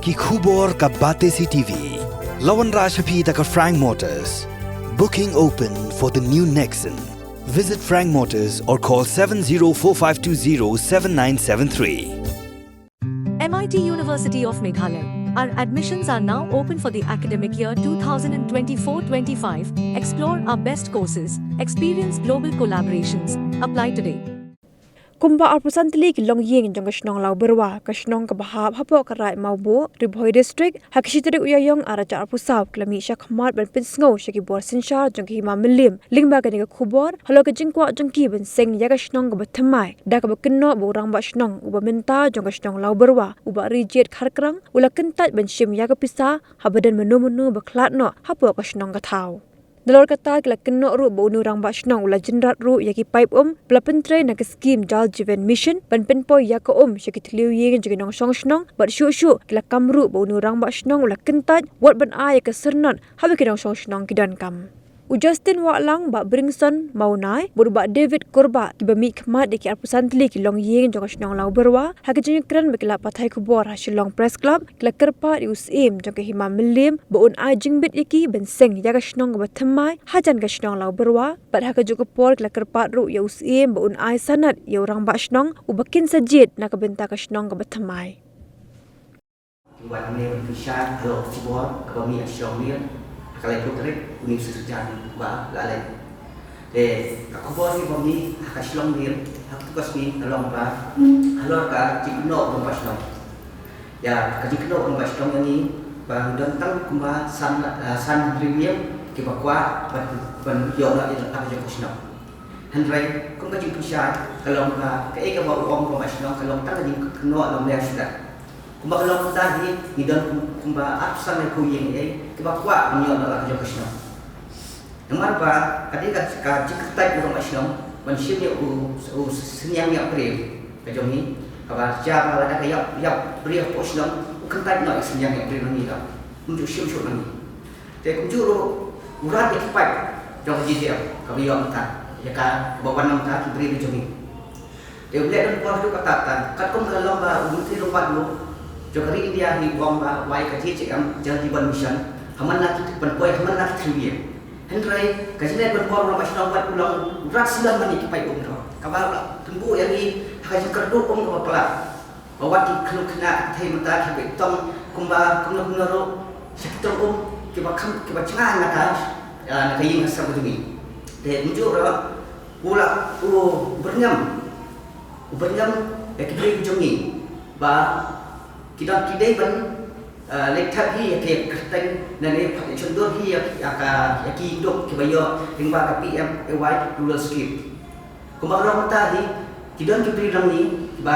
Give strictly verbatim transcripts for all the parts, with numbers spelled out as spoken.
Ki khubor ka Batesi T V. La wanrah sha phi da ka Frank Motors. Booking open for the new Nexon. Visit Frank Motors or call seven zero four five two zero seven nine seven three. M I T University of Meghalaya. Our admissions are now open for the academic year twenty twenty-four twenty-five. Explore our best courses, experience global collaborations. Apply today. Kumba arphew san tylli ki longïing jong ka shnong Lawbyrwa, ka shnong kaba hap hapoh ka Raid Mawbuh, Ri Bhoi District, ha ka shi tarik u Ïaïong arhajar arphew saw, ki la mih shakhmat ban pynsngew sha ki bor synshar jong ka Hima Mylliem lyngba kane ka khubor, halor ka jingkwah jong ki ban seng ïa ka shnong kaba thymmai da kaba kynnoh ba u rangbah shnong uba mynta jong ka shnong Lawbyrwa, u Bah Rijied Kharkrang, u la kyntait ban shim ïa ka pisa haba don mano mano ba khlad noh hapoh ka shnong ka thaw. Nalor kata, ki la kynnoh ruh ba une u rangbah shnong u la jynrat ruh ïa ki paip um ba la pyntrei na ka skhim Jal Jeevan Mission ban pynpoi ïa ka um sha ki thliew ïing jong ki nongshong shnong, bad shuh shuh ki la kam ruh ba une u rangbah shnong u la kyntait wat ban ai ïa ka syrnod haba ki nongshong shnong ki donkam. U Justin Wahlang, Bah Bringson Mawnai bad u Bah David Kurbah, kiba mih khmat ïa ki arphew san tylli ki longïing jong ka shnong Lawbyrwa, ha ka jingïakren bad ki lad pathai khubor ha Shillong Press Club, ki la kyrpad ïa u Syiem jong ka Hima Mylliem ba un ai jingbit ïa ki ban seng ïa ka shnong kaba thymmai hajan ka shnong Lawbyrwa, bad ha kajuh ka por ki la kyrpad ruh ïa u Syiem ba un ai sanad ïa u rangbah shnong uba kin sa jied na ka bynta ka shnong kaba thymmai. Wan ne ban pynshai halor ka khubor kaba mih ha Shillong Mail ha ka laiphew tarik une u September ba la leit. Te ka khubor hi ba mih ha ka Shillong Mail ha kato ka sngi ka long ba halor ka jingkynnoh u rangbah shnong. Ïa ka jingkynnoh u rangbah shnong ïa ngi ba ngi don tang kumba san, ah, san hynriew ngut kiba kwah ban, ban ïoh noh ïa la ka jong ka shnong. Hynrei kum ka jingpynshai ka long ba kaei kaba u ong u rangbah shnong ka long tang ka jingkynnoh lem lem shuh. Kumba ka long mynta hi ngi don kum, kumba arphew san laiphew ïing eh kiba kwah ban ïoh noh la ka jong ka shnong. Namar ba ka dei ka, ka jingkyntait u rangbah shnong ban shim ïa u, u synñiang ïap briew ka jong ngi, kaba jia ba lada ka ïap, ïap briew hapoh shnong u kyntait noh ïa ka synñiang ïap briew na ngi, kam ju shim shuh na ngi. Te kumjuh ruh u rat ïa ki paip jong ka G T L kaba ïoh mynta, ïa kaba wan na mynta ki briew ka jong ngi. Te u leh don por haduh katta katta, katkum ka long ba u Myntri Rangbah Hynñiewtrep jong ka ri India hi u ong ba wai ka J J M, Jal Jeevan Mission, ha man la ki, ban poi ha man la ki three year. Hynrei ka jingleh don por u rangbah shnong pat u long u rat sdang ban ïa ki paip um, kaba la pynbuh ïa ngi ha ka jingkyrduh um kaba palat. Ba wat ki khynnah khynnah ki thei mynta kiba tong kumba kumno kumno ruh sha ki tong um kiba kham, kiba jngai na ka, ah, na ka ïing ka sem ka jong ngi. Te kumjuh ruh u la, u byrngem, u byrngem ïa ki briew ki jong ngi ba ki don, ki dei ban, ah, leit thep hi ïa ki kyrteng, ne pat leit shon dur hi ïa, ïa ka, ïa ki duk kiba ïoh lyngba ka P M A Y Rural Scheme. Kumba ka long mynta hi ki don ki briew na ngi ba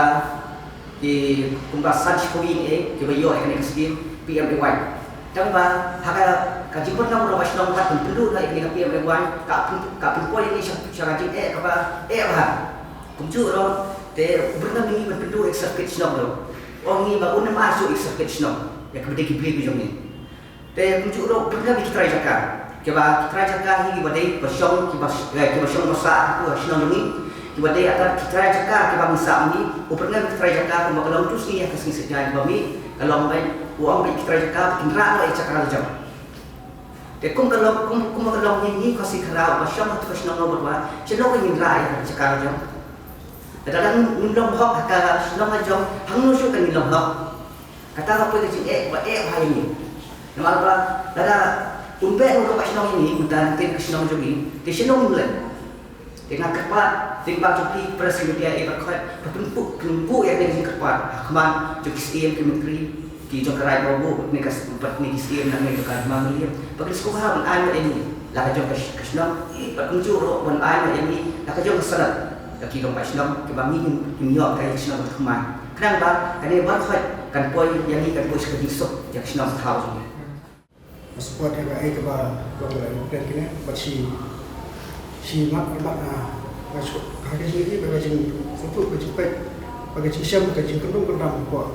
ki kumba san shiphew ïing eh kiba ïoh ïa kane ka skhim P M A Y. Tang ba ha ka, ka jingbyrngem u rangbah shnong pat ban pynduh noh ïa kane ka P M A Y, ka pyn, ka pynpoi ïa ngi sha, sha ka jingeh kaba eh bha. Kumjuh ruh te u byrngem ïa ngi ban pynduh ïa ka certificate shnong ruh. U ong ïa ngi ba un ym ai shuh ïa ka certificate shnong ïa kiba dei ki briew ki jong ngi. Te kumjuh ruh u byrngem ïa ki trai jaka, kiba ki trai jaka hi kiba dei ba shong, kiba, eh, kiba shong ba sah ha shnong jong ngi, kiba dei ata ki trai jaka kiba ngi sah ma ngi. U byrngem ïa ki trai jaka kumba ka long tu sngi ha ka sngi Saitjaiñ ba mih, ka long ba u ong ba ïa ki trai jaka ba kin rah noh ïa ka jaka la jong. Te kum ka long, kum, kumba ka long ngi, ngi Khasi Khara ba shong ha tu ka shnong Lawbyrwa, shano ngin rah ïa ka jaka la jong? Lada ngim long hok ha ka shnong la jong, hangno shuh kan ngin long hok? Kata ka poi ka jingeh ba eh bha ïa ngi. Namar ba lada un beh u rangbah shnong ïa ngi mynta na ka shnong jong ngi, te shano ngin leit? Te nga kyrpad lyngba jong phi press media, eh, ba khot ba pynbuh, pynbuh ïa kane ka jingkyrpad ha khmat jong ki syiem, ki myntri, ki jong ka Raid Mawbuh, ne ka, bad ne ki syiem na ngi jong ka Hima Mylliem, ba kin sngewbha ban ai noh ïa ngi la ka jong ka sh-, ka shnong, bad kumjuh ruh ban ai noh ïa ngi la ka jong ka sanad ïa ki rangbah shnong kiba ngi ngin, ngin ïoh ka ïa ka shnong ka thymmai. Khnang ba kane baroh kan poi ïa ngi, kan poi sha ka jingsuk ïa ka shnong ka thaw jong ngi. Nga support ïa kaei kaba, ba ka la ïa kane, bad shi, shi mat, mat, ah, nga shu, ha ka jingïohi ba ka jingsngewthuh, ka jingpeit, ba ka jingshem, ka jingkyndong kyndam hapoh,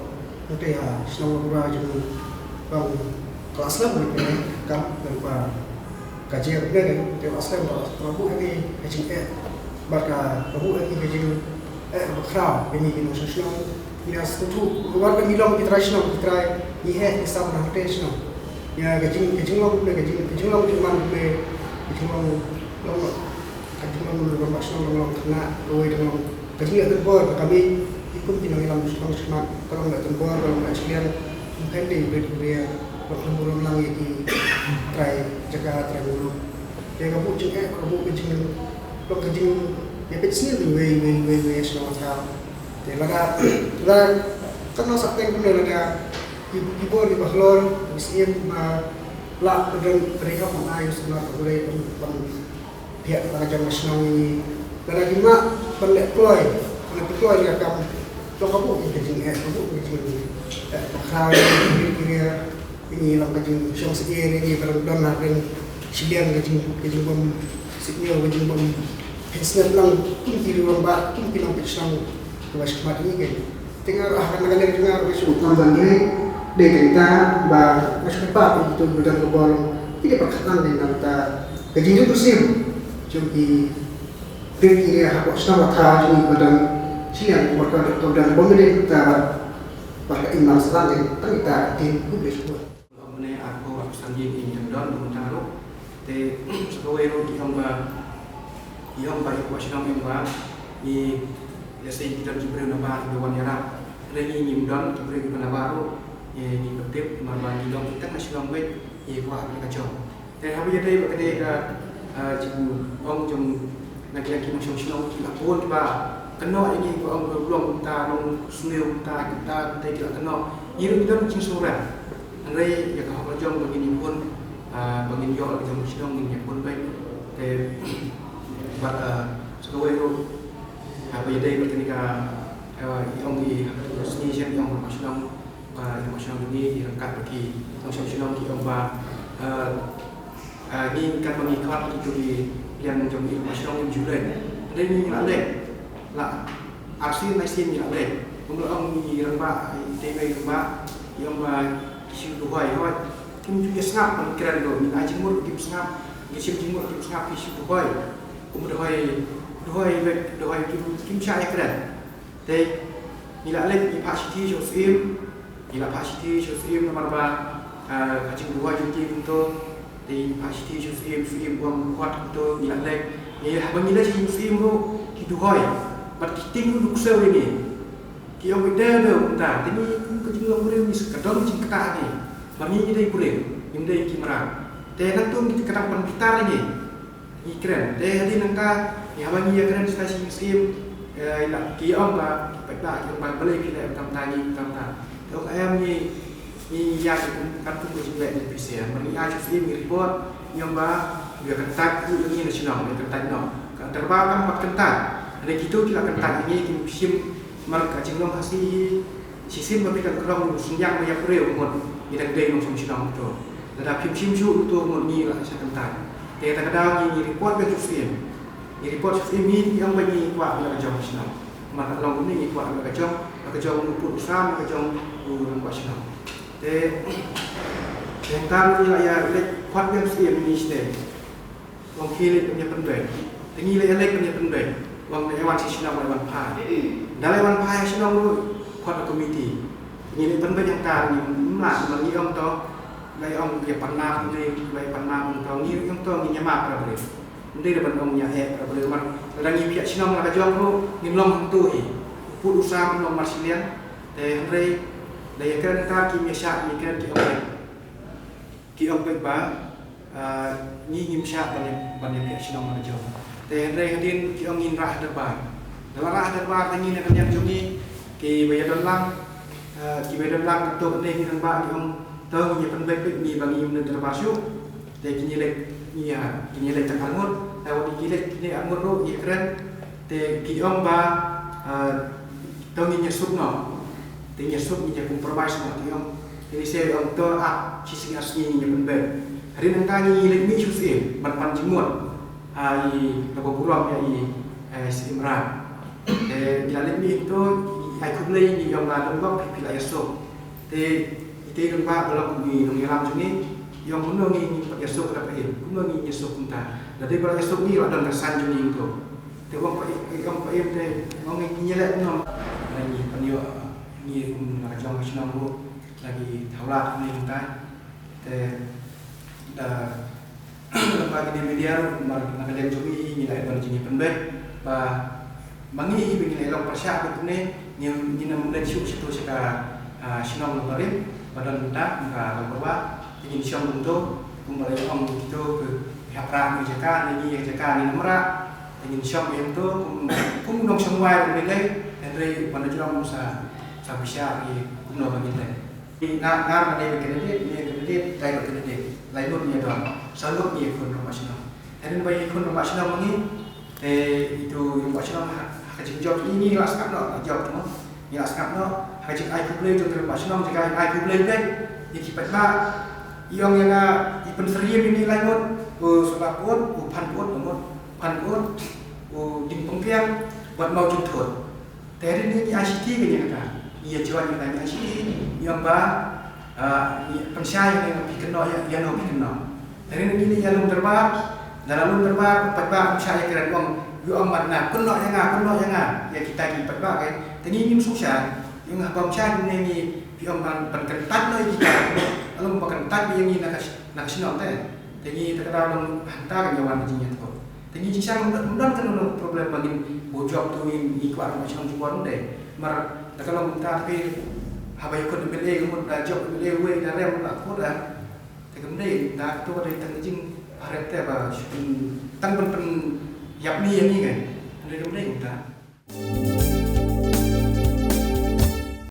hangtei ha shnong Lawbyrwa jong ngi, ba ka la slem ïa kane ka kam, ba ka jia kane ka, ka la slem, ba ka buh ïa ngi ka jingeh, bad ka buh ïa ngi ka jingeh ba khraw ïa ngi ki nongshong shnong. Ïa, sngewthuh, wat ba ngi long ki trai shnong, ki trai, ngi heh, ngi sam na hangtei shnong. Ïa, ka jing, ka jinglong kumne, ka jing, ka jinglong jingman kumne, ka jinglong, long, ka jinglong long, long, shnong long, long, khynnah, kawei dang long. Ka jingleh donbor, ka kmie, ki kum ki nongïalam shnong shakhmat, ka long leh donbor, ka long leh shiliang, ym khein dei beit beit, long khlem burom lang ïa ki trai jaka, trai burom. Te ka buh jingeh, ka buh ka jing, long ka jing, ïa peit sniew wei, wei, wei, wei, shnong ka. Te lada, lada, kan nang sah teng kumne lada, ki, ki bor, ki bahlor, ki siem, ma, la, ka don, ka ri hok, ma, ai, sngewbha, ka ulei, ban, ban, thiah, la ka jong ka shnong ni. Lada ki ma, ban leh kloi, ban leh kloi, ïa kam, to ka buh, ka jing, eh, ka buh, ka jing, eh, ka khraw, ka jing, ka jing, Ngi long ka jingshong sih ïa ngi ba dang don na ring shiliang ka jing ka jingbym sih ïa ka jingbym hensnep lang kum ki rangbah kum ki nongpeit shnong kiba shakhmat ngi keiñ. Te nga ruh ha kane ka liang jong nga ruh nga shu tam ban dei dei kata ba nga shu kyrpad ïa kito kiba don ka bor ki dei ba khatlang dei na kata ka jingïasyllok jong ki ring ki ria hapoh shnong ba thaw jong ngi ba don shiliang ba ka dei ka don ba dei kata ba ba ka imlang sdang dei tang ita ka tin khublei shibun. Ong ne arphew arphew san ïing ïing tang don mynta ruh. Te sa kawei ruh ki ong ba, ki ong ba i kwah shnong ong ba i lehse ki don ki briew na bar ki wan ïarap. Hynrei ngi ngim don ki briew kiba na bar ruh. Ngi ngi pyntip namar ba ngi long ki tang na shnong beit ngi kwah ka jong. Te haba ïadei bad kane ka, ah, jingong jong na ki, ki nongshong shnong ki la bun kiba kynnoh ïa ngi ba ong ba long kumta, long sniew kumta, kumta, kumta ki la kynnoh. Ngi ruh ngi don jingsngewrem. Hynrei ïa ka hok la jong ba ngin ïakhun, ah, ba ngin ïoh la ka jong shnong ngin ïakhun beit. Te bad, ah, sa kawei ruh, ah, haba ïadei bad kane ka, ah, ïa ong i sngi shen ïa ong ba shnong. Ba ïa ka shnong ngi ki ryngkat bad ki nongshong shnong ki ong ba, eh, eh, ngi kan ba ngi khot kito ki liang jong ngi ba shnong ngi ju leit. Hynrei ngi la leit. La arsien laisien ngi la leit. Kum la ong ngi rangbah, eh, te ngi rangbah, ki ong ba ki shu duhoi hoi. Kim ju ïa sngap ban kren ruh, ngi ai jingmut kim sngap, ngi shim jingmut kim sngap ki shu duhoi. Kum duhoi, duhoi beit, duhoi kim, kim shah ïa kren. Te ngi la leit ngi phah shithi sha u syiem, ngi la phah shithi sha u syiem namar ba, ah, ka jingduwai jong ki kumto. Te ngi phah shithi sha u syiem, syiem u ong khot kumto, ngi la leit. Ngi haba ngi leit sha u syiem ruh ki duwai. Bad ki tieng ruh duk sew ïa ngi. Ki ong ba dei dei kumta. Te ngi kum ka jinglong briew ngi sa ka dong jingktah ngi. Ba ngi ngi dei briew, ngim dei ki mrad. Te nangta ngi ka dang pynbitar ïa ngi. Ngi kren. Te hadien nangta, ngi haba ngi ïa kren sha u syiem, eh, ïa ki ong ba, ki paidbah ki ong ba, balei phi leh kumta, ngi kumta. Te ong em ngi, ngi ïa ki kum, kan kum ka jingleh N P C, namar ngi ai sha u syiem ngi report, ngi ong ba, ïa kyntait ku ïa ngi na shnong, ïa kyntait noh. Ka dorbar kam pat kyntait. Hynrei kito ki la kyntait ïa ngi, kim shim, namar ka jinglong Khasi hi, Shisien ba phi dang kynrong u synñiang ba ïap briew mut ngi dang dei nongshong shnong to. Lada phim shim shuh to mut ngi la shah kyntait. Te kata ka daw ngi, ngi report ba shu siem. Ngi report shu siem ngi ong ba ngi kwah la ka jong shnong. Namar ka long kumne ngi kwah la ka jong, la ka jong u pud u sam, la ka jong u rangbah shnong. Te, te hangta ngi la ïa leit kwah ba shu siem ngi sdang. Wan khie leit ban ïa pynbeit. Te ngi leit ïa leit ban ïa pynbeit. Wan leit wan sha shnong leit wan phai. Da leit wan phai sha shnong ruh khot ka komiti. Ngi leit pynbeit hangta ngi mlak ma ngi ong to. Leit ong ïa pynlap ngi leit pynlap ong to ngi ong to ngi ïa map para briew. Ngi leit ban ong ïa heh para briew mar. Lada ngi phiah shnong la ka jong ruh ngin long hangto hi. Pud u sam long mar shiliang. Te hynrei da ïa kren hangta ki ïa shah ïa kren ki ong. Ki ong beit ba, ah, ngi ngim shah ban ïa, ban ïa phiah shnong la ka jong. Te hynrei hadien ki ong ngin rah ha dorbar. Da la rah ha dorbar te ngi na ka liang jong ngi, kiba ïa don lang, ah, kiba ïa don lang to ne ngi rangbah ki ong to ngi ïa pynbeit beit ngi ba ngi ym don dorbar shuh. Te ki ngi leit ngi ïa, ki ngi leit tang arngut, te wat ki leit ki ne arngut ruh ngi kren. Te ki ong ba, ah, to ngin ïa suk noh. Te ngin ïa suk ngin ïa compromise noh te ong. Te lehse ong to ap shi sngi ar sngi ngin ïa pynbeit. Hadien nangta ngi leit mih sha u syiem ban pan jingmut. Ha i kaba burom ïa i, eh, Syiem Mrad. Te ngi la leit mih to ai khublei ngi ong ba don bok phi phi la ïa suk. Te ite i rangbah ba long kum i nongïalam jong ngi i ong kumno ngi ngin pat ïa suk da phi kumno ngi ngin ïa suk kumta. Lada dei ba la ïa suk ngi la don ka san jong ngi to. Te ong pha im, ong pha im te ong ngi ngi leh kumno. Ngi pynïoh Ngi kum na ka jong ka shnong ruh la ki thaw lad ne mynta. Te da lem bad kine media ruh, namar na ka liang jong ngi ngi la ïoh ban jingpynbeit ba ma ngi hi ba ngi la ïoh long pyrshah bad kumne, ngi, ngin ym leit shuh sha tu sha ka, ah, shnong barim ba don mynta kum ka Lawbyrwa. Te ngin shong kumto, kumba la ong kito ki hap rah ïa ka jaka, ne ngi ïa ka jaka ngin ym rah. Te ngin shong ïa kumto kum, kum nongshong wai ruh ngi lei, hynrei ban da jrong sa, sa bishar ïa kumno ba ngin lei. Nga, nga nga dei ba candidate, ngi candidate, dei ba candidate. Lai lut ngi don, sa lut ngi khun rangbah shnong. Hynrei ba ïa khun rangbah shnong ngi, te itu rangbah shnong ha, ha ka jingjop ngi, ngi la sngap noh, la jop tu. Ngi la sngap noh, ha ka jingai khublei jong rangbah shnong, jaka ai khublei peit ïa ki paidbah. Ïong ïa nga, i Pynsyriem ïa ngi lai ngut, u Sola Put, u Phan Put, u Mut Phan Put, u Ding Pongpiang, bad Mawjynthut. Te ri ngi ai shithi ka ïa kata. Ngi ïa join ïa kata, ngi ai shithi, ïong ba, ah, ngi pynshai ïa ngi phi kynnoh ïa, ïa no phi kynnoh. Te ri ngi ïa lum dorbar, da la lum dorbar, paidbah pynshai ïa ka ren ong, ïong ba na kynnoh ïa nga, kynnoh ïa nga, ïa kita ki paidbah, eh. Te ngi ngim sngewshai, ïong haba ym shai ne ngi, phi ong ban, ban kyntait noh ïa kita. Ym ba kyntait ïa ngi na ka sh-, na ka shnong te. Te ngi te ka daw long hangta ka ngi wan ka jingïathuh. Te ngi jingshisha ym don, ym don kano kano problem ba ngin buh jop tu, ngi, ngi kwah rangbah shnong jubor, ym dei. Namar da ka long kumta te phi haba ïakhun M L A ka mut da jop M L A uwei da rem la kut ah. Te kam dei da kato ka dei tang ka jingpyrkhat te ba shu tang ban pynïap ïa ngi ngi. Hynrei kam dei kumta.